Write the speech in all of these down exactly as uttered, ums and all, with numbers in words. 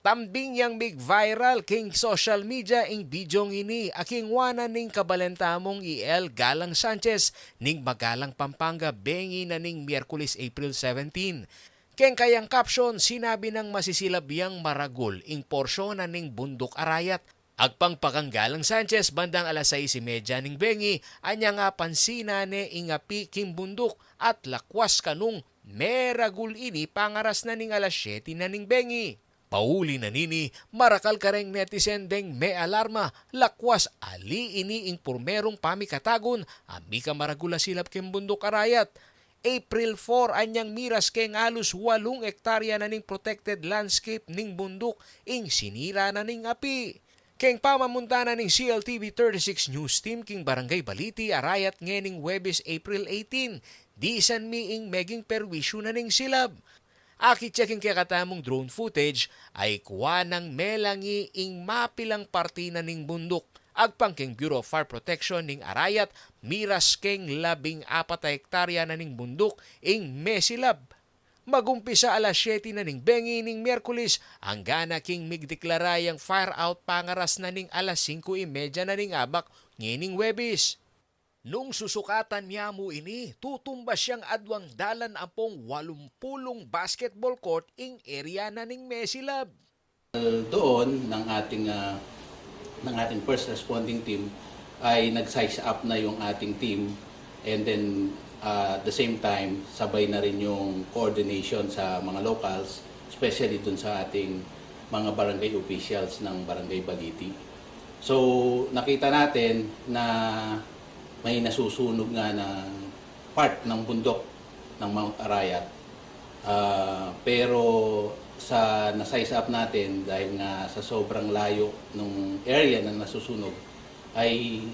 Tambing yang mig-viral king social media ing bidyong ini, a kingwa na ning kabaleng tamung i El Galang Sanchez ning Magalang, Pampanga, bengi na ning Miyerkules, April seventeen. Keng kayang caption, sinabi nang masisilab yang maragul ing porsyon na ning Bunduk Arayat. Agpang pa kang Galang Sanchez, bandang alas sais y media ning bengi, anyang apansinan ne ing api king bunduk at lakwas kanung meragul ini pangaras na ning alas siyete na ning bengi. Pauli na nini, marakal kareng netizen deng mealarma, lakwas ali ini ing purmerung pamikatagun a mika maragul a silab keng Bunduk Arayat. April four, anyang miras keng alus walung ektarya na ning protected landscape ning bunduk ing sinira na ning api. Keng pamamuntanan ning C L T V thirty-six News Team king Barangay Baliti, Arayat, ngening Huwebes, April eighteen, disan mi ing meging perwisyu na ning silab. Akit ya king kekatamung drone footage, ay kuwa nang melangi ing mapilang parti na ning bunduk. Agpang keng Bureau of Fire Protection ning Arayat, miras keng labing apat a ektarya na ning bunduk ing mesilab. Magumpisa alas siyete na ning bengi ning Miyerkules, anggana king migdeklara yang fire out pangaras na ning alas singko y media na ning abak ngening Huwebes. Nung susukatan ya mu ini, tutumbas yang adwang dalan ampong walumpulung basketball court ing area na ning mesilab. Doon ng ating, ah, ng ating first responding team ay nag-size up na yung ating team, and then, ah, at the same time, sabay na rin yung coordination sa mga locals, especially dun sa ating mga barangay officials ng Barangay Baliti. So, nakita natin na may nasusunog nga na part ng bundok ng Mount Arayat. Ah, pero sa na-size up natin, dahil nga sa sobrang layo nung area na nasusunog, ay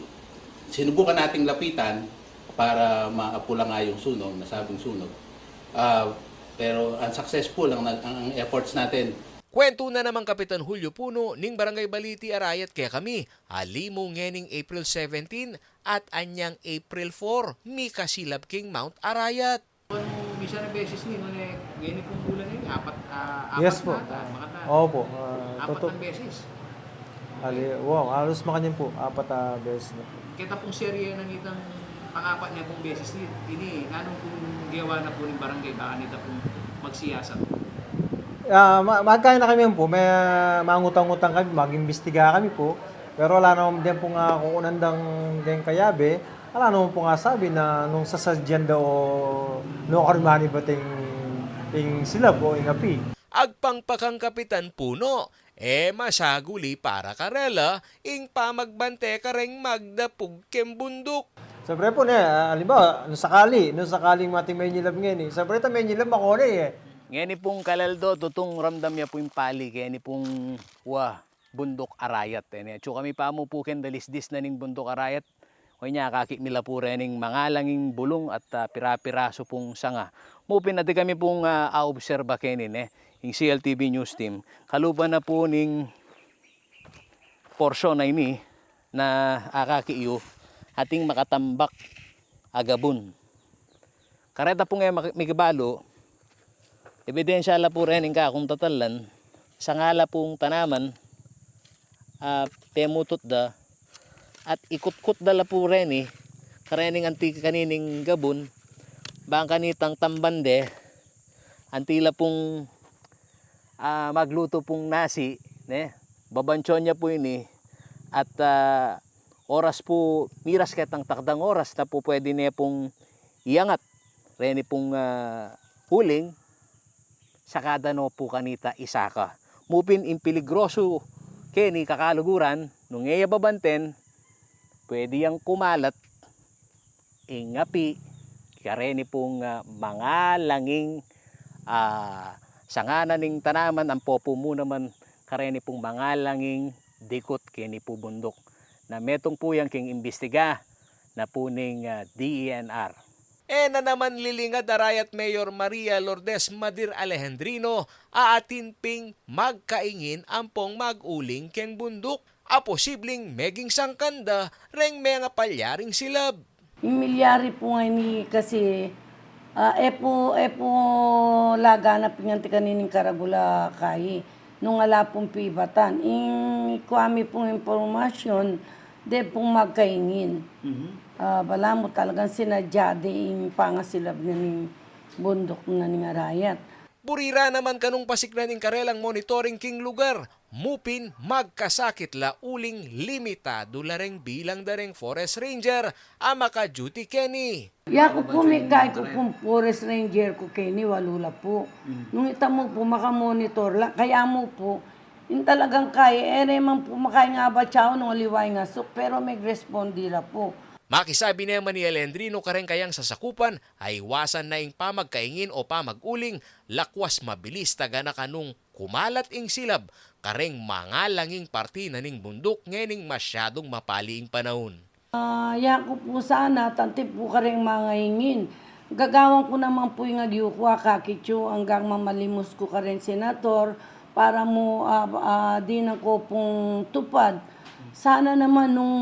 sinubukan nating lapitan para maapula nga yung sunog, nasabing sunog. Ah, pero unsuccessful ang, ang, ang efforts natin. Kwentu na naman Kapitan Julio Puno ning Barangay Baliti, Arayat, kekami, ali mu ngening April seventeen at anyang April four, mika silab king Mount Arayat. Minsan na beses ni, nune, ngeni pung bulan ini, apat, ah, apat Yes po. na ata, makata. Opo, ah, Apat totoo. na beses. Ali, wow, halos makanyan po, apat a beses na. Keta pung serye na nitang pangapat ne pung beses ni, ini, nanung pung gewa na pu ning barangay, baka nita pung magsiyasat. Ah, ma-, magkaya na kami po, may, ah, mangutang-utang kami, mag-imbestiga kami po. Pero ala naman din pung, ah, kukunan dang, deng kayabe, ala naman pung, ah, sabi na nung sasadyan da o nung karmani ba ting, ting silab o ing api. Agpang pa kang Kapitan Puno, e masaguli para karela ing pamagbante kareng magdapug keng bunduk. Siyempre po, ne, ah, halimbawa, nung sakali, nung sakaling mating menyilab ngeni, siyempre ta menyilab makone, e. Ngeni pung kalaldo, tutung ramdam ya pu ing pali keni pung, wa, Bunduk Arayat, e, ne. Atsu kami pamu pu keng dalisdis na ning Bunduk Arayat, o inya akakit mi la pu rening mangalang ing bulung at, ah, pira-pirasu pung sanga. Mu pin atin kami pung, ah, aobserba keni, ne, ing C L T V News Team. Kalupa na pu ning porsyon a ini na akakit yu, ating makatambak a gabun. Kareta pung e maki-, mikibalu, ebidensya la pu rening kakung tatalan, sanga la pung tanaman, ah, pemutut da, at ikutkut da la pu reni, karening anti kanining gabun, bang kanitang tamban de, anti la pung, ah, maglutu pung nasi, ne? Babantsyon ya pu ini, at, ah, oras pu, miras ketang takdang oras na pu pwede ne pung iangat reni pung, ah, uling, saka da no pu kanita isaka. Mu pin ing peligrosu keni kakaluguran, nung e ya babanten, pwede yang kumalat ing api kareni pung, ah, mangalang ing, ah, sanga na ning tanaman, ampo pu mu naman kareni pung mangalang ing dikut keni pu bunduk. Na metung pu yang king imbestiga na pu ning, ah, D E N R. E na naman lilingad Arayat Mayor Maria Lourdes Madir Alejandrino a atin ping magkaingin ampong mag-uling keng bunduk a posibling meging sangkan da reng mengapalyaring silab. Ing milyari pu ngeni kasi, ah, e pu, e pu laganap ing anti kanining karagul a kayi nung ala pung pibatan. Ing kua mi pung impormasyun, de pung magkaingin. Mhm. Ah, balamu talagang sinadya de ing pangasilab na ning bunduk na ning arayat. Buri ra naman kanung pasiklan ing karelang monitoring king lugar, mu pin magkasakit la uling limitadu la reng bilang da reng forest ranger a maka-duty keni. Yaku pu, mikayku pung forest ranger ku keni, walu la pu. Mm. Nung ita mu pu, makamonitor la, kaya mu pu, ing talagang kayi, e re man pu makaing abatiu nung aliwa ing asuk, pero megrespondi la pu. Makisabi ne man i Alendrino kareng kayang sasakupan, a iwasan na ing pamagkaingin o pamag-uling, lakwas mabilis ta gana kanung kumalat ing silab kareng mangalanging parti na ning bunduk ngening masyadung mapali ing panaun. Ah, yaku pu sana, tanti pu kareng mangaingin. Gagawan ku naman pu ing agyu ku, akakit yu, anggang mamalimus ku kareng senator para mu, ah, ah, dinan ku pung tupad. Sana naman nung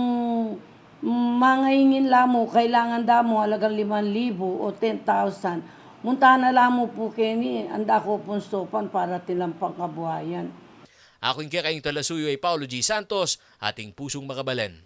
mangaingin la mu, kailangan da mu halagang limang libu o ten thousand. Munta na la mu pu keni, anda ku pung saupan para tilampang kabuhayan. Aku ing kekayung talasuyu ay Paulo G Santos, ating pusung makabalan.